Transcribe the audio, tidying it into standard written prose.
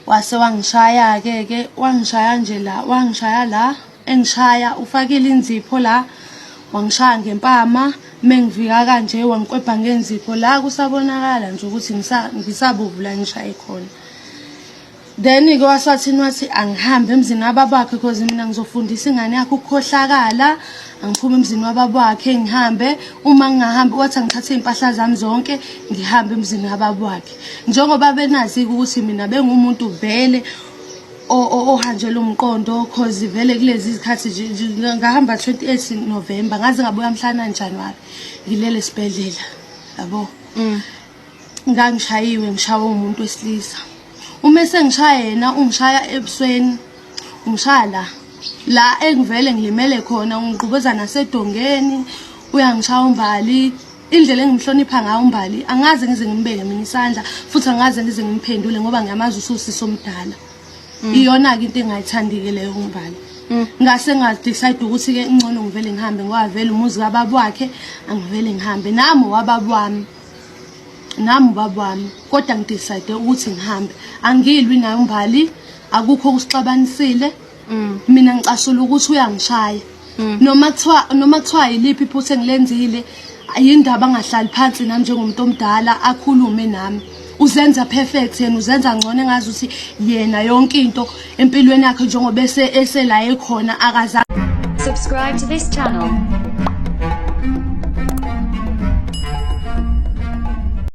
Wase wangishaya-ke ke, wangishaya nje la, wangishaya la, engishaya ufakile inzipho la, wangishaya ngempama, mengivika kanje wangikwebha ngenzipho la kusabonakala nje ukuthi ngisabovu la ngishaye khona. Then-ke wasathini wathi angihambe emzini wababa wakhe cause mina ngizofundisa ingane yakhe ukukhohlakala, angiphume emzini wababa wakhe ngihambe, uma ngingahambi wathi angithathe iy'mpahla zami zonke ngihambe emzini wababa wakhe. Njengoba benazi-ke ukuthi mina bengumuntu vele ohanjelwe umqondo cause vele kulezi zikhathi nje ngahamba 28 November ngaze ngabuya mhla 9 January ngilele esibhedlela yabo. Ngangishayiwe ngishawe umuntu wesilisa. Uma esengishaya yena ungishaya ebusweni ungishaya la la engivele ngilimele khona ungigqubeza nasedongeni uyangishaya uMbali. Indlela engimhlonipha ngayo uMbali angaze ngize ngimbeke mina isandla futhi angaze ngize ngimphendule ngoba ngiyamazi ususisi omdala. Iyona-ke into engayithandi-ke leyo kuMbali. Ngase nga-decide ukuthi-ke ngcono ngivele ngihambe ngoba vele umuzi kababa wakhe angivele ngihambe. Nami owababa wami, nami ubaba wami kodwa ngi-decide ukuthi ngihambe. Angilwi naye uMbali, akukho okusixabanisile. Mina ngicasula ukuthi uyangishaya. Noma kuthiwa yiliphi iphutha engilenzile, yindaba angahlali phansi nami njengomuntu omdala akhulume nami. Uzenza perfect yena, uzenza ngcono engazi ukuthi yena yonke into empilweni yakhe njengoba esela ekhona akazange. Subscribe to this channel.